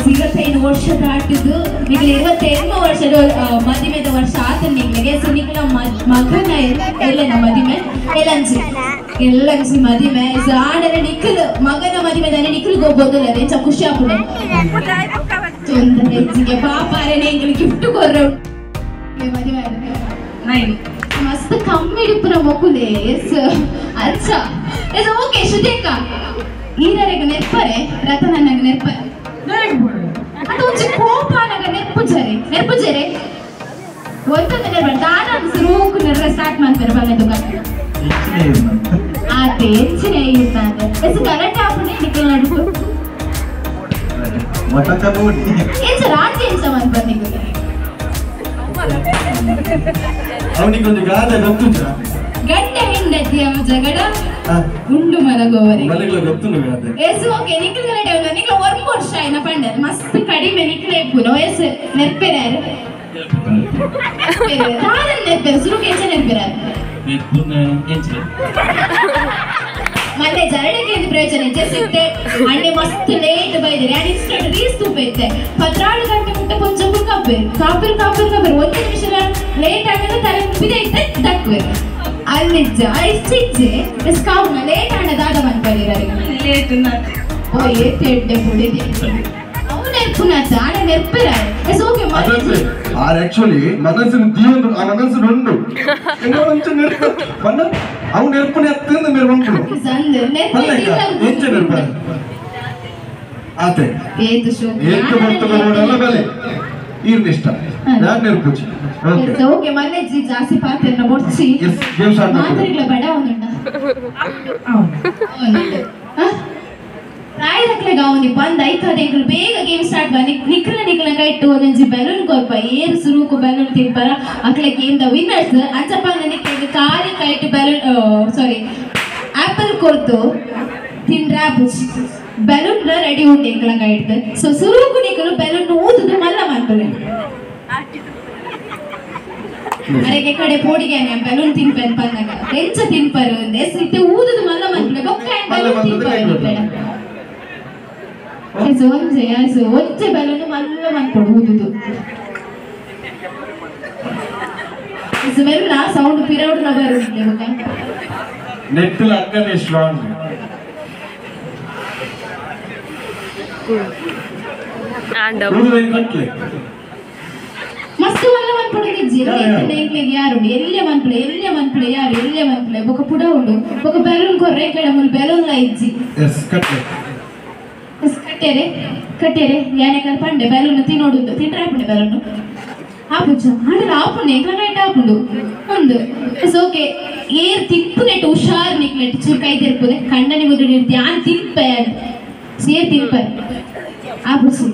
25 ವರ್ಷ ದಾಟಿದ್ದು ನಿಗಳ 28 ವರ್ಷದ ಮದುವೆದ ವರ್ಷ ಆತ ನಿಗಳಿಗೆ ಸೊ ನಿಗಳ ಮಗನ ಎಲ್ಲನ ಮದುವೆ ಎಲ್ಲಂಚಿ ಎಲ್ಲಂಚಿ ಮದುವೆ ಸೊ ಆಡನೆ ನಿಕ್ಕಲು ಮಗನ ಮದುವೆ ತಾನೆ ನಿಕ್ಕಲಿಗೆ ಹೋಗ್ಬೋದಲ್ಲ ಎಂಚ ಖುಷಿ ಆಪುಂಡು ತೊಂದರೆ ಹೆಚ್ಚಿಗೆ ಪಾಪಾರೇನೆ ಎಂಗಳಿಗೆ ಗಿಫ್ಟ್ ಕೊರ್ರ ಮದುವೆ ಮಸ್ತ್ ಕಮ್ಮಿ ಇಪ್ಪುನ ಮೊಕುಲೆ ಎಸ್ ಅಚ್ಚ ಎಸ್ ಓಕೆ ಶ್ರುತಿಯಕ್ಕ ಈರರೆಗ್ ನೆರ್ಪರೆ ರತನನ್ನಗ ನೆರ್ಪರೆ ಅದು ಒಂಜಿ ಕೋಪ ಆನಗ ನೆರ್ಪುಜರೆ ನೆರ್ಪುಜರೆ ಒಂದೊಂದು ದಾದ ಸುರೂಕು ನೆರ್ರ ಸ್ಟಾರ್ಟ್ ಮಾಡ್ತಾರೆ ಬಲ್ಲ ದುಕಾನ್ ಆತೆ ಎಂಚಿನ ಇರ್ತಾನೆ ಎಸ್ ಗಲಾಟೆ ಆಪುಂಡೆ ನಿಕ್ಲ ನಡುಕು ಮಟಕ ನೋಡಿ ಎಂಚ ರಾಜ್ಯ ಎಂಚ ಮನ್ಪರ್ ನಿಕ್ಲ ಅವನಿಗೆ ಒಂದು ಗಾದೆ ಗೊತ್ತುಂಟ ಗಂಡ ಹೆಂಡತಿಯ ಜಗಳ ಉಂಡು ಮಲಗುವವರೆಗೆ ಮಲಗಲ ಗೊತ್ತುಂಡು ಗಾದೆ ಎಸ್ ಓಕೆ ನಿಕ್ಲ ಗಲಾಟೆ ಉಂಡು ನಿಕ್ಲ ಒಂದು ವರ್ಷ ಆಯ್ನ ಪಂಡರ್ ಮಸ್ತ್ ಕಡಿಮೆ ನಿಕ್ಲ ಇಪ್ಪುನು ಎಸ್ ನೆರ್ಪೆರಾರು ದಾದನ್ ನೆರ್ಪೆರು ಸುರುಕು ಎಂಚ ನೆರ್ಪೆರಾರು ಮತ್ತೆ ಜರಡಕ್ಕೆ ಪ್ರಯೋಜನ ಜೆಸಿತ್ತೆ ಅಣ್ಣೆ ಮಸ್ತ್ ಲೇಟ್ ಬೈದಿರಿ ಅಣ್ಣ ಇನ್ಸ್ಟೆಂಟ್ ರೀಸ್ ತೂಪೈತೆ 14 ಗಂಟೆ ಮುಟ್ಟ ಕೊಂಚ ಕಾಪೇರು ಕಾಪೇರು ಕಾಪೇರು ಕಾಪೇರು ಒಂದು ನಿಮಿಷ ಲೇಟ್ ಆಗದ ತಲೆ ಬಿದೈತೆ ದಕ್ವೆ ಅಲ್ಲಿಜ್ಜ ಇಚ್ಚಿಜ್ಜೆ ಎಸ್ ಕಾವುನ ಲೇಟ್ ಅಣ್ಣ ದಾದ ಮನ್ಪರಿರರಿ ಲೇಟ್ ಓ ಏತೆ ಎಡ್ಡೆ ಪುಡಿದೆ ಅವು ನೆರ್ಪುನಾತ ಅಣ್ಣ ನೆರ್ಪೆರ ಎಸ್ ಓಕೆ ಅದಕ್ಕೆ ಆರ್ ಆಕ್ಚುಲಿ ಮನಸ್ಸಿನ ದೀವೊಂದು ಆ ಮನಸ್ಸಿನ ಉಂಡು ಎಂಚ ನೆರ್ಪ ಬಣ್ಣ ಅವು ನೆರ್ಪುನೆ ಅತ್ತಂದ ಮೇರೆ ಬಂಪುನು ಎಂಚ ನೆರ್ಪ ಆತೆ ಏತು ಶೋ ಏತು ಬರ್ತದ ನೋಡಲ್ಲ ಬೆಲೆ ಈರ್ನಿಷ್ಟ ಯಾರು ನೆರ್ಪುಚಿ ಓಕೆ ಓಕೆ ಮಲ್ಲೆಜ್ಜಿ ಜಾಸ್ತಿ ಪಾತ್ರೆನ ಬೊಡ್ಚಿ ಎಸ್ ಗೇಮ್ ಸ್ಟಾರ್ಟ್ ಮಾತ್ರೆಗಳ ಬಡ ಒಂದುಂಡ ಪ್ರಾಯದಕ್ಲೆ ಗಾವನಿ ಬಂದ್ ಐತದ ಎಂಕುಲು ಬೇಗ ಗೇಮ್ ಸ್ಟಾರ್ಟ್ ಬನ್ನಿ ನಿಕ್ಲ ನಿಕ್ಲ ಕೈಟ್ಟು ಒಂದೊಂಜಿ ಬೆಲೂನ್ ಕೊರ್ಪ ಏರು ಸುರುಕು ಬೆಲೂನ್ ತಿನ್ಪರ ಅಕ್ಲೆ ಗೇಮ್ the winners ಅಂಚಪ್ಪ ನಿಕ್ಲೆಗ್ ಖಾಲಿ ಕೈಟ್ ಬೆಲೂನ್ ಸಾರಿ ಆಪಲ್ ಕೊರ್ತು ತಿನ್ರಾ ಬುಚಿ ಬೆಲೂನ್ ರೆಡಿ ಉಂಟು ಎಂಕಲ ಕೈಟ್ ಸೊ ಸುರುಕು ನಿಕಲು ಬೆಲೂನ್ ಊದುದು ಮಲ್ಲ ಮಾಡ್ತಾರೆ ಅರೆಗೆ ಕಡೆ ಪೋಡಿಗೆ ಬೆಲೂನ್ ತಿನ್ಪೆನ್ ಪನ್ನಗ ಎಂಚ ತಿನ್ಪರು ಎಸ್ ಇತ್ತೆ ಊದುದು ಮಲ್ಲ ಮಾಡ್ತಾರೆ ಬೊಕ್ಕ ಬೆಲೂನ್ ತಿನ್ಪರು ಒಂಜೆ ಒಂಜೆ ಬೆಲೂನ್ ಮಲ್ಲ ಮನ್ಪೊಡು ಊದುದು ಮೆಲ್ಲ ಸೌಂಡ್ ಪಿರೌಡ್ ಬರುಂಡೆ ಬೊಕ್ಕ ನೆಟ್ಟಲ ಅಕ್ಕನೆ ಸ್ಟ್ರಾಂಗ್ ಆಂಡ ಕಟ್ಲೆ ಮಸ್ತ್ ಮಲ್ಲ ಮನ್ಪೊಡು ಇಜ್ಜಿ ಎಂಕ್ಲೆಗ್ ಯಾರು ಎಲ್ಲೆ ಮನ್ಪುಲೆ ಎಲ್ಲೆ ಮನ್ಪುಲೆ ಯಾರು ಎಲ್ಲೆ ಮನ್ಪುಲೆ ಬೊಕ್ಕ ಪುಡ ಉಂಡು ಬೊಕ್ಕ ಬೆಲೂನ್ ಕೊರ್ರೆ ಎಂಕ್ಲೆಡ ಮುಲ್ ಬೆಲೂನ್ ಲ ಇಜ್ಜಿ ಎಸ್ ಕಟ್ಲೆ ಕಟ್ಟೆರೆ ಕಟ್ಟೆರೆ ಯಾನೆ ಪಂಡೆ ಬೆಲೂನ್ ತಿನ್ನೋಡುಂದು ತಿಂಡ್ರೆ ಆಪುಂಡೆ ಬೆಲೂನ್ ಆಪುಜ ಆಂಡಲ ಆಪುಂಡೆ ಎಂಕ್ಲ ಕೈಟ್ ಆಪುಂಡು ಒಂದು ಎಸ್ ಓಕೆ ಏರ್ ತಿಪ್ಪುನೆಟ್ ಹುಷಾರ್ ನಿಕ್ಲೆಟ್ ಚೂರು ಕೈ ತಿರ್ಪುದೆ ಕಂಡನಿ ಮುದುಡಿ ಆನ್ ತಿನ್ಪೆ ಸೇರ್ ತಿನ್ಪೆ ಆಪುಜಿ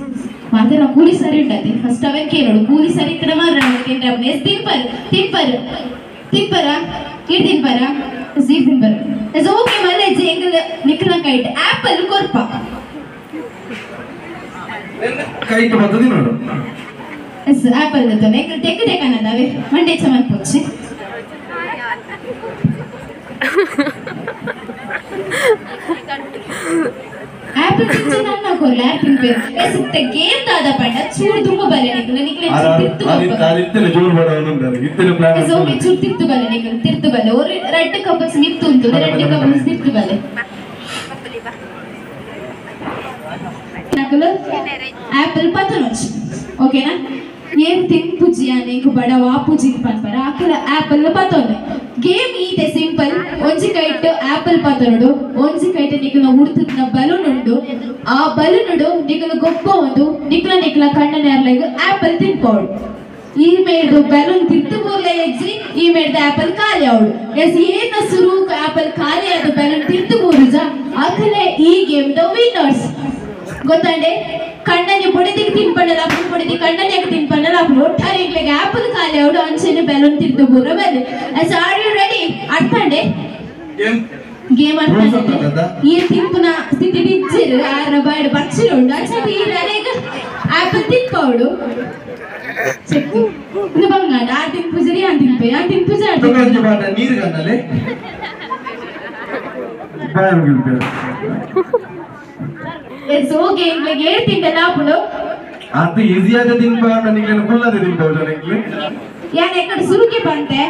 ಮಾತ್ರ ಕೂಲಿ ಸರಿ ಉಂಟದೆ ಫಸ್ಟ್ ಅವೇನ್ ಕೇಳೋಡು ಕೂಲಿ ಸರಿ ಇತ್ತಡ ಮಾತ್ರ ತಿಂಡ್ರೆ ಆಪುಂಡೆ ಎಸ್ ತಿನ್ಪರ್ ತಿನ್ಪರ್ ತಿನ್ಪರ ಇಡ್ ತಿನ್ಪರ ಎಸ್ ಇಡ್ ತಿನ್ಪರ ಎಸ್ ಓಕೆ ಮಲ್ಲೆಜ್ಜಿ ಎಂಕಲ್ ನಿಕ್ಲ ಕೈಟ್ ಆಪಲ್ ಕೊರ್ಪ ಕೈಟ್ ಬರ್ತದೆ ನೋಡು ಎಸ್ ಆಪಲ್ ದತ್ತನೆ ಎಂಕಲ್ ತೆಕ್ ತೆಕನದವೆ ಮಂಡೆ ಚಮನ್ ಪೊಚ್ಚಿ ಆಪಲ್ ತಿಂಚೆ ನನ್ನ ಕೊರ್ಲ ತಿನ್ಪೆ ಎಸ್ ಇತ್ತೆ ಗೇಮ್ ದಾದ ಪಂಡ ಚೂರು ದುಂಬು ಬಲೆ ನಿಕ್ಲ ನಿಕ್ಲ ತಿರ್ತು ಇತ್ತನೆ ಜೋರು ಮಾಡವನು ಇತ್ತನೆ ಪ್ಲಾನ್ ಎಸ್ ಓಕೆ ಚೂರು ತಿರ್ತು ಬಲೆ ನಿಕ್ಲ ತಿರ್ತು ಬಲೆ ஒரு ரெண்டு ಕಪಲ್ಸ್ ನಿತ್ತು ಉಂಟು ரெண்டு ಕಪಲ್ಸ್ ತಿರ್ತು ಬಲೆ ಆಪಲ್ ಪತನೊಚ್ಚಿ ಓಕೆನಾ ಏನ್ ತಿನ್ಪುಜಿ ಅನೇಕ ಬಡ ವಾಪುಜಿ ಪನ್ಪರ ಅಕಲ ಆಪಲ್ ಪತೊಂದೆ ಗೇಮ್ ಈತೆ ಸಿಂಪಲ್ ಒಂಜಿ ಕೈಟ್ ಆಪಲ್ ಪತೊನುಡು ಒಂಜಿ ಕೈಟ್ ನಿಕಲ ಉಡ್ತುನ ಬಲೂನ್ ಉಂಡು ಆ ಬಲೂನುಡು ನಿಕಲ ಗೊಬ್ಬ ಒಂದು ನಿಕಲ ನಿಕಲ ಕಣ್ಣ ನೇರ್ಲೆಗ್ ಆಪಲ್ ತಿನ್ಪೋಡು ಈ ಮೇಡ್ದು ಬಲೂನ್ ತಿರ್ತು ಬೋರ್ಲೆ ಎಜ್ಜಿ ಈ ಮೇಡ್ದು ಆಪಲ್ ಖಾಲಿ ಅವಳು ಎಸ್ ಏನ ಸುರುಕು ಆಪಲ್ ಖಾಲಿ ಆದ ಬಲೂನ್ ತಿರ್ತು ಬೋರುಜ ಅಕಲೆ ಈ ಗೇಮ್ the winners ಗೊತ್ತಂಡೆ ಕಣ್ಣನಿ ಬೊಡಿದಿಗೆ ತಿನ್ಪಂಡಲ ಅಪ್ಪು ಬೊಡಿದಿ ಕಣ್ಣನಿಗೆ ತಿನ್ಪಂಡಲ ಅಪ್ಪು ಒಟ್ಟಾರೆ ಇಂಗ್ಲಿಗೆ ಆಪಲ್ ಖಾಲಿ ಅವಡು ಅಂಚೆನೆ ಬೆಲೂನ್ ತಿರ್ತು ಬೂರ ಬಲ್ಲಿ ಎಸ್ are you ready ಅರ್ಥಂಡೆ ಗೇಮ್ ಅರ್ಥಂಡೆ ಈ ತಿಂಪುನ ಸ್ಥಿತಿ ಇಜ್ಜಿರು ಆರ್ನ ಬಾಯ್ಡು ಬಚ್ಚಿರು ಉಂಡು ಅಂಚೆ ಈ ರರೆಗ್ ಆಪಲ್ ತಿನ್ಪವಡು ಚೆಕ್ಕು ಇದು ಬಂಗಾಡ ಆ ತಿನ್ಪುಜರಿ ಆ ತಿನ್ಪೆ ಆ ತಿನ್ಪುಜ ನೀರು ಕಣ್ಣಲ್ಲಿ ಬಾಯ್ ಮುಗಿಲ್ಪೆ ಎಸ್ ಓಕೆ ಇಂಗ್ಲಿಗೆ ಏಳು ತಿಂಡಲ ಆಪುಂಡು ಅದು ಈಸಿಯಾದ ತಿನ್ಪ ನಿಕ್ಲೆನ ಕುಲ್ಲದೆ ತಿನ್ಪೌಡು ನಿಕ್ಲೆ ಯಾನ್ ಎಕ್ಕಡೆ ಸುರುಕೆ ಬಂತೆ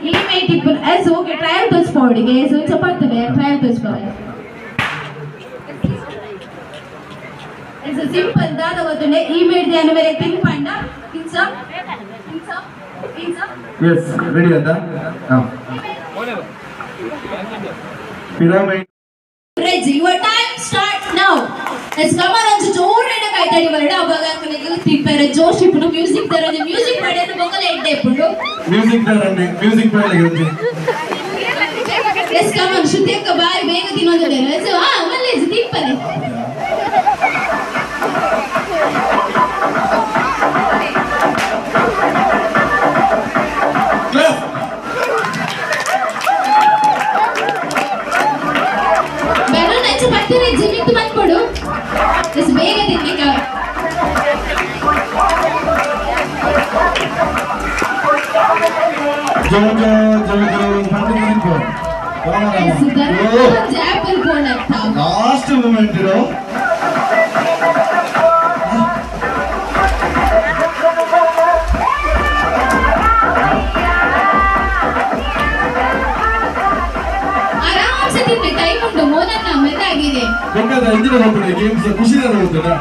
ಈ ಮೇಟ್ ಇಪ್ಪು ಎಸ್ ಓಕೆ ಟ್ರಯಲ್ ತೋಚ್ಪೌಡಿಗೆ ಎಸ್ ಒಂಚ ಪರ್ತದೆ ಟ್ರಯಲ್ ತೋಚ್ಪೌಡಿ ಎಸ್ ಸಿಂಪಲ್ ದಾದ ಗೊತ್ತುಂಡೆ ಈ ಮೇಟ್ ಧ್ಯಾನ ಬೇರೆ ತಿನ್ಪಂಡ ಇಂಚ ಇಂಚ ಇಂಚ ಎಸ್ ರೆಡಿ ಆತ ಹಾ pyramid Ready, your time start now. Yes come on ಅಂಚು ಜೋರೇನ ಕಾಯ್ತಾಡಿ ಬರಡ ಅವಾಗ ಕಲೆಗೆ ತಿಪ್ಪರೆ ಜೋಶ್ ಇಪ್ಪುನು ಮ್ಯೂಸಿಕ್ ತರದೆ ಮ್ಯೂಸಿಕ್ ಮಾಡೇನು ಬೊಕಲ ಎಡ್ಡೆ ಇಪ್ಪುಂಡು ಮ್ಯೂಸಿಕ್ ತರನೆ ಮ್ಯೂಸಿಕ್ ಮಾಡಲಿಕ್ಕೆ ಎಸ್ ಕಮಾನ್ ಶುದ್ಧಕ್ಕ ಬಾರಿ ಬೇಗ ತಿನ್ನೋದಿದೆ ಎಸ್ ಆ ಮಲ್ಲೇಜ್ ತಿಪ್ಪರೆ ಬಲೂನ್ ಅಂಚು ಪಟ್ಟರೆ ಜಿಮಿತ್ತು ಬಂದ್ಕೊಡು ಎಸ್ ಬೇಗ ತಿನ್ಲಿಕ್ಕೆ ಜೋ ಜೋ ಜೋ ಜೋ ಪಂಡಿತ ಲಾಸ್ಟ್ ಮೂಮೆಂಟ್ ಇರೋ ಆರಾಮ್ಸೆ ತಿನ್ನಿ ಟೈಮ್ ಉಂಟು ಮೋದನ್ನ ಮೆತ್ತಾಗಿದೆ ಬೇಕಾದ್ರೆ ಇಂದಿನ ಹೋಗ್ತದೆ ಗೇಮ್ಸ್ ಖುಷಿ ಹೋಗ್ತದೆ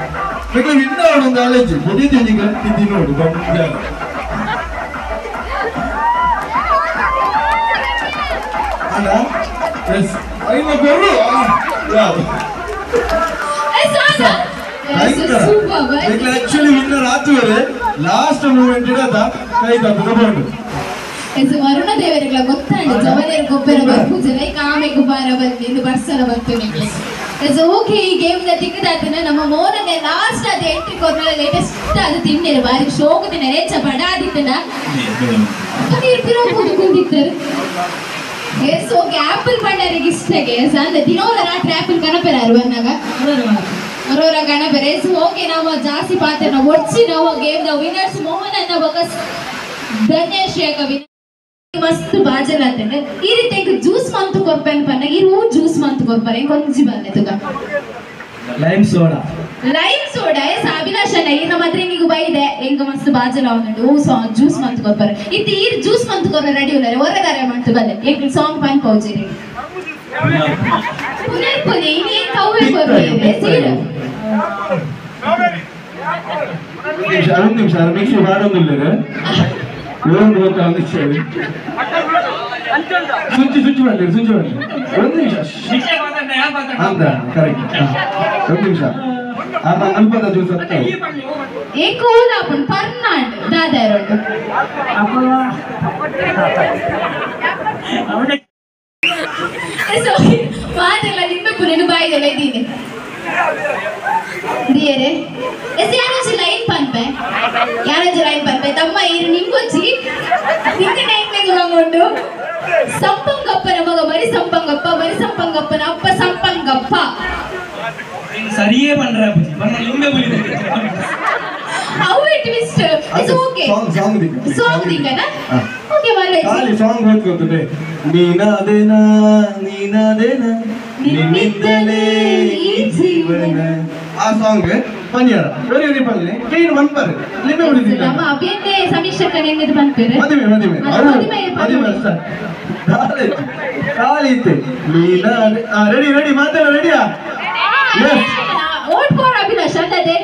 ಬೇಕಾದ್ರೆ ಇನ್ನೂ ಒಂದು ಆಲೇಜು ಹೊಡಿತೀನಿ ತಿಂದಿ ನೋಡು ಬಂದ ಅಲ್ಲ ಎಸ್ ಐನ ಬರು ಆಕ್ಚುಲಿ ವಿನ್ನರ್ ಆತುವರೆ ಲಾಸ್ಟ್ ಮೂಮೆಂಟ್ ಇಡದ ಕೈ ತಪ್ಪದ ಬಂಡು ಎಸ್ ವರುಣ ದೇವರಿಗಳ ಗೊತ್ತಾಂಡು ಜವನೇರ ಗೊಬ್ಬರ ಬರ್ಪೂಜೆ ಲೈಕ್ ಆಮೆ ಗುಬ್ಬಾರ ಬಂದು ಇಂದು ಬರ್ಸರ ಬಂತು ನಿಮಗೆ ಎಸ್ ಓಕೆ ಈ ಗೇಮ್ ದ ತಿಕ್ಕದಾತನ ನಮ್ಮ ಮೋನನೆ ಲಾಸ್ಟ್ ಅದು ಎಂಟ್ರಿ ಕೊರ್ನಲ ಲೇಟೆಸ್ಟ್ ಅದು ತಿನ್ನೇರು ಬಾರಿ ಶೋಕು ತಿನ್ನೇರು ಹೆಚ್ಚ ಬಡ ಆದಿತ್ತನ ಇರ್ತಿರೋ ಕೂದಿತ್ತರು ಎಸ್ ಓಕೆ ಆಪಲ್ ಪಂಡರಿಗೆ ಇಷ್ಟಗೆ ಎಸ್ ಅಂದ್ರೆ ದಿನೋಲ ರಾತ್ರಿ ಆಪಲ್ ಕಣಪೆರಾರು ಬಂದಾಗ ಬರೋರ ಗಣಪೆರೆ ಎಸ್ ಓಕೆ ನಾವು ಜಾಸ್ತಿ ಪಾತ್ರ ನಾವು ಒಡ್ಸಿ ನಾವು ಗೇಮ್ the winners Mohan ಅನ್ನ ಬಕಸ್ ಧನ್ಯಶ್ರೀ ಕವಿ ಮಸ್ತ್ ಬಾಜಲ್ ಅಂತಂದ್ರೆ ಈ ರೀತಿ ಜ್ಯೂಸ್ ಮಂತ್ ಕೊರ್ಪೆನ್ ಪನ್ನ ಈ ರೂ ಜ್ಯೂಸ್ ಮಂತ್ ಕೊರ್ಪರೆ ಕೊಂಚಿ ಬಂದೆ ತುಗ ಲೈಮ್ ಸೋಡಾ ಎಸ್ ಅಭಿಲಾಷ್ ಅಣ್ಣ ಈ ನಮ್ಮ ಹತ್ರ ಹಿಂಗಿಗೂ ಬೈದೆ ಹೆಂಗ ಮಸ್ತ್ ಬಾಜಲ ಉಂಟು ಓ ಸಾ ಜ್ಯೂಸ್ ಮಂತ್ ಕೊರ್ಪರೆ ಇತ್ತು ಈ ಜ್ಯೂಸ್ ಮಂತ್ ಕೊರ್ರೆ ರೆಡಿ ಉಳ್ಳಾರೆ ಹೊರದಾರೆ ಮಂತ್ ಬಲ್ಲೆ ಎಂಕ್ ಸಾಂಗ್ ಪನ್ ಪೌಜಿರಿ ಪುನರ್ಪುನಿ ಇನ್ನೇನ್ ಕವ್ವೆ ಕೊರ್ಪೆ ಸೀರು ಒಂದು ನಿಮಿಷ ಮಿಕ್ಸಿ ಮಾಡೋದಿಲ್ಲ ಒಂದು ಗೊತ್ತಾಗ ಸುಂಚಿ ಸುಂಚಿ ಮಾಡಲಿ ಸುಂಚಿ ಮಾಡಲಿ ಒಂದು ನಿಮಿಷ ಅಂತ ಕರೆಕ್ಟ್ ಒಂದು ನಿಮಿಷ ಆಮ ಅಲ್ಪದ ಜ್ಯೂಸ್ ಅಂತ ಏಕ ಓದಾಪುಂಡು ಪರ್ನಾಂಡ್ ದಾದಾರೋಡು ಮಾತೆಲ್ಲ ನಿಂಬೆ ಪುರೇನು ಬಾಯಿದೆಲ್ಲ ಇದ್ದೀನಿ ದಿಯರೆ ಎಸ್ ಯಾರೋಜಿ ಲೈನ್ ಪನ್ಪೆ ಯಾರೋಜಿ ಲೈನ್ ಪನ್ಪೆ ತಮ್ಮ ಇರು ನಿಂಗೊಂಚಿ ನಿಂಗೆ ಟೈಮ್ ಮಂಗೊಂಡು ಸಂಪಂಗಪ್ಪನ ಮಗ ಮರಿ ಸಂಪಂಗಪ್ಪ ಮರಿ ಸಂಪಂಗಪ್ಪನ ಅಪ್ಪ ಸಂಪಂಗಪ್ಪ ಸರಿಯೇ ಪಂಡ್ರ ಬಣ್ಣ ಲಿಂಬೆ ಪುಲಿ ಅವೇ twist it's okay song song ದಿಕ್ಕ ಸಾಂಗ್ ದಿಕ್ಕನ ಓಕೆ ಮಲ್ಲ ಖಾಲಿ ಸಾಂಗ್ ಹೋಗ್ತದೆ ನೀನಾದೇನಾ ನೀನಾದೇನಾ ನಿನ್ನಿಂದಲೇ ಈ ಜೀವನ ಆ ಸಾಂಗ್ ಪನ್ಯಾರ ಒರಿ ಒರಿ ಪಲ್ಲೆ ಕ್ಲೀನ್ ಒನ್ ಪರ್ ಲಿಂಬೆ ಪುಲಿ ನಮ್ಮ ಅಭಿಯಂತೆ ಸಮೀಕ್ಷಕನ ಹೆಂಗದು ಪನ್ಪೇರು ಮದುವೆ ಮದುವೆ ಮದುವೆ ಅಷ್ಟೇ ಖಾಲಿ ಖಾಲಿ ಇತ್ತೆ ನೀನಾದೆ ರೆಡಿ ರೆಡಿ ಮಾತಾಡ ರೆಡಿಯಾ ಎಸ್ ವೋಟ್ ಫಾರ್ ಅಭಿಲಾಷ್ ಅಂತದೆ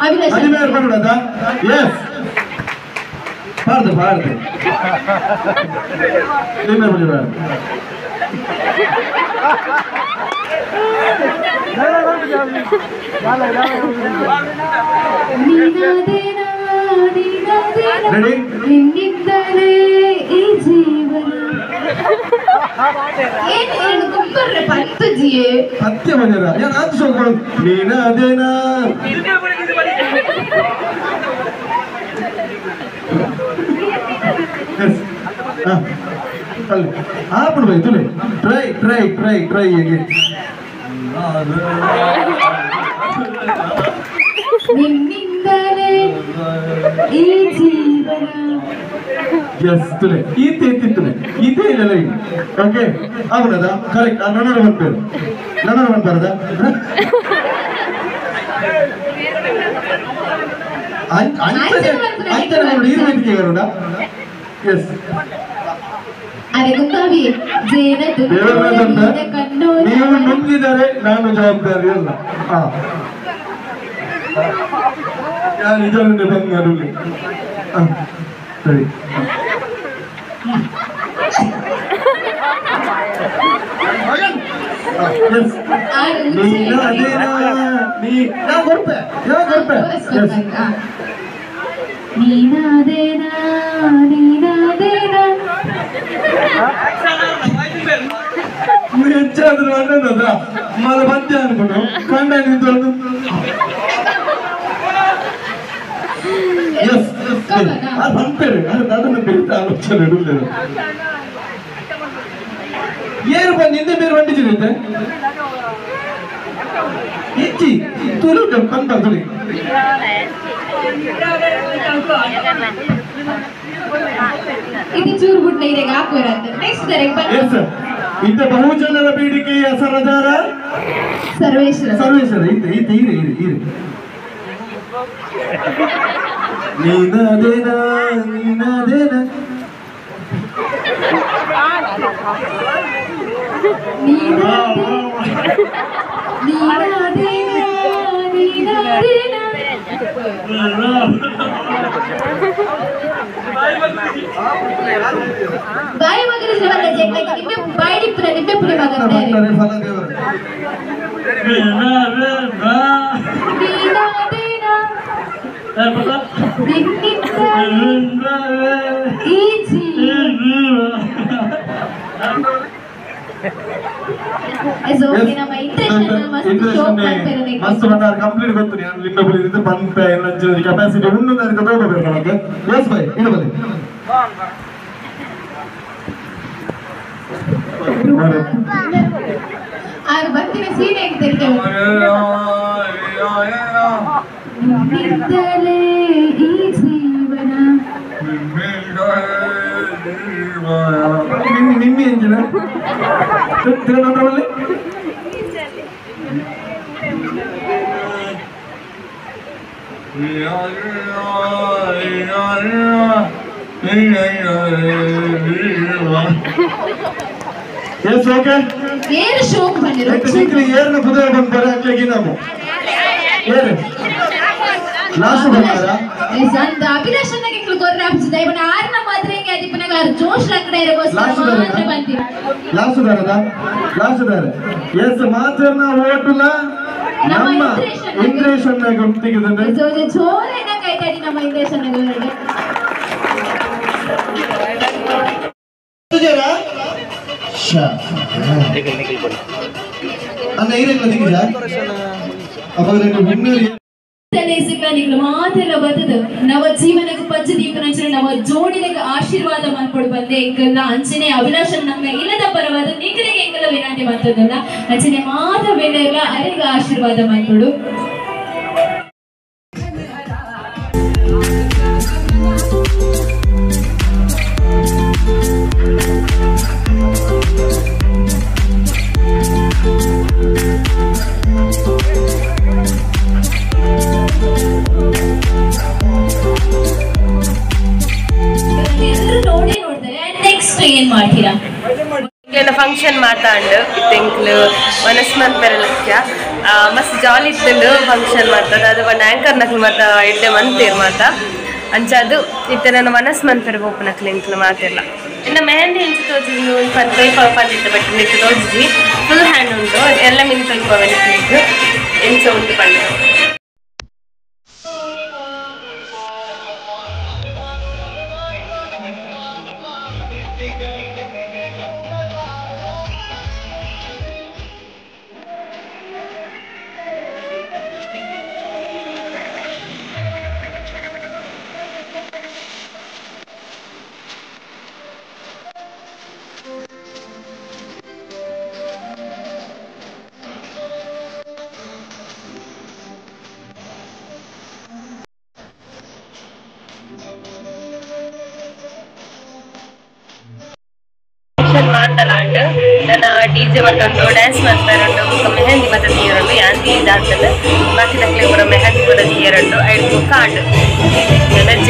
ಅಭಿಲಾಷ್ ಮದುವೆ ಪಡೋದಾ ಎಸ್ ಪಾಡ್ದು ಪಾಡ್ದು ಲಿಂಬೆ ಪುಲಿ ಪಾಡ್ದು ರೆಡಿ ನಿನ್ನಿಂದಲೇ ಈ ಜೀವನ ಏನು ಕುಂಬರ್ರೆ ಪತ್ತು ಜಿಯೇ ಸತ್ಯ ಬಂದಿರ ಯಾರು ಆತು ಸೋಕೊಂಡು ನೀನಾದೇನಾ ಎಸ್ ಹಾ ಅಲ್ಲಿ ಆಪುಡು ಬೈ ತುಲೆ ಟ್ರೈ ಟ್ರೈ ಟ್ರೈ ಟ್ರೈ ಹೇಗೆ ನಿನ್ನಿಂದಲೇ ಈ ಜೀವನ ಎಸ್ ತುಲೆ ಈತೆ ಇತ್ತಿತ್ತುಲೆ ಈತೆ ಇಲ್ಲ ಈಗ ಓಕೆ ಆಗುಣದ ಕರೆಕ್ಟ್ ನನ್ನೋರು ಬಂದ್ಬೇರು ನನ್ನೋರು ಬಂದ್ಬಾರದ ಅಂಚನೆ ನೋಡಿ ಈ ವೇದಿಕೆ ಬರೋಣ ಎಸ್ ಅರೆ ಗೊತ್ತಾವಿ ಜೇನ ನೀವು ನುಂಗಿದರೆ ನಾನು ಜವಾಬ್ದಾರಿ ಅಲ್ಲ ಹಾ ನಾನು ನಿಜ ಬಂದು ಸರಿ ಬಹುಜನರ ಬೇಡಿಕೆಯ ಸರದಾರ ಸರ್ವೇಶ್ವರ ಸರ್ವೇಶ್ವರ ಬಾಯಿ ಮಗನ ಬಾಯಿ ನಿಂಬೆ ಪುಡಿ ಮಗ ಕಂಪ್ಲೀಟ್ ಗೊತ್ತು ಲಿಂಬೆ ಪುಡಿ ಪಂಪೆ ಕೆಪಾಸಿಟಿ ಉಂಡು ತಗೋಬೇಕು ಎಸ್ ಬೈ ಇಡು ಬನ್ನಿ ಬರ್ತೀನಿ ಸೀನ್ ಹೆಂಗ್ ಜೀವನ ನಿಮ್ಮಿ ಎಂಜಿನ ತಿರುವನಂತಪುರದಲ್ಲಿ ಎಸ್ ಓಕೆ ಏನು ಶೋಕ್ ಬಂದಿರೋ ಏರ್ನ ಕುದುರೆ ಬಂದು ಹಾಕಿ ನಾವು ಏರು ಲಾಸ್ಟ್ ಬಂದಾರ ಎಸ್ ಅಂದ ಅಭಿಲಾಷನ್ನ ಎಂಕ್ಲು ಕೊರ್ರೆ ಆಪ್ಸಿದ ಇವನ ಆರ್ನ ಮಾತ್ರ ಹಿಂಗೆ ಅದಿಪ್ಪನಾಗ ಆರ್ ಜೋಶ್ ಲಕ್ಕಡ ಇರಗೋಸ್ಕರ ಮಾತ್ರ ಬಂದಿರ ಲಾಸ್ಟ್ ದಾರದ ಲಾಸ್ಟ್ ದಾರ ಎಸ್ ಮಾತ್ರನ ಓಟುಲ ನಮ್ಮ ಇಂದ್ರೇಶನ್ನ ಗುಂಪಿಗೆ ಜೋರೇನ ಕೈತಾಡಿ ನಮ್ಮ ಇಂದ್ರೇಶನ್ನ ಗುರುಗೆ ಅನ್ನ ಏರಿಲ್ಲ ದಿಗಿಜ ಅವಾಗ ಮುನ್ನೂರು ಮಾತೆಲ್ಲ ಬರ್ತದ ನವ ಜೀವನಕ್ಕೆ ಪಂಚ ದೀಪನಂಚನೆ ನವ ಜೋಡಿದಾಗ ಆಶೀರ್ವಾದ ಮಾಡ್ಕೊಡು ಬಂದೆ ಎಂಕಲ್ಲ ಅಂಚನೆ ಅಭಿಲಾಷನ್ ನಮ್ಮ ಇಲ್ಲದ ಪರವಾದ ನಿಂಗಲಿಗೆ ಎಂಕಲ್ಲ ವಿನಂತಿ ಮಾಡ್ತದಲ್ಲ ಅಂಚನೆ ಮಾತ್ರ ಬೇಡ ಅರೆಗ ಆಶೀರ್ವಾದ ಮಾಡ್ಕೊಡು. ಫಂಕ್ಷನ್ ಮಾತಾಂಡು ಇತ್ತೆಂಕ್ಲು ಮನಸ್ ಮನ್ಪೆರಲಕ್ಯ ಮಸ್ತ್ ಜಾಲಿ ಇತ್ತುಂಡು ಫಂಕ್ಷನ್ ಮಾತದ ಅದು ಒಂದು ಆ್ಯಂಕರ್ ನಕ್ಲು ಮಾತ ಎಡ್ಡೆ ಮಂತೇರು ಮಾತ ಅಂಚ ಅದು ಇತ್ತೆ ನನ್ನ ಮನಸ್ ಮನ್ಪೆರ ಬೋಪು ನಕ್ಲು ಎಂಕ್ಲು ಮಾತೆಲ್ಲ ಇನ್ನು ಮೆಹಂದಿ ಹೆಂಚು ತೋಜಿದ್ದು ಒಂದು ಪಂದಿತ್ತು ಬಟ್ ನಿಟ್ಟು ತೋಜಿದ್ವಿ ಫುಲ್ ಹ್ಯಾಂಡ್ ಉಂಟು ಎಲ್ಲ ಮಿನಿ ತೊಳ್ಪವೆ ಎಂಚ ಉಂಟು ಪಂಡ. ಮಾತಲಾಂಡು ನನ್ನ ಡಿಜೆ ಮತ್ತೊಂದು ಡ್ಯಾನ್ಸ್ ಮಾಡ್ತಾರುಂಟು ಬೊಕ್ಕ ಮೆಹಂದಿ ಮತ್ತೆ ತೀರುಂಡು ಯಾಂದಿ ದಾಂತಲ್ ಬಾಕಿ ನಕ್ಲೆ ಪೂರ ಮೆಹಂದಿ ಪೂರ ತೀರುಂಡು ಐದು ಬೊಕ್ಕ ಆಂಡು ನನ್ನ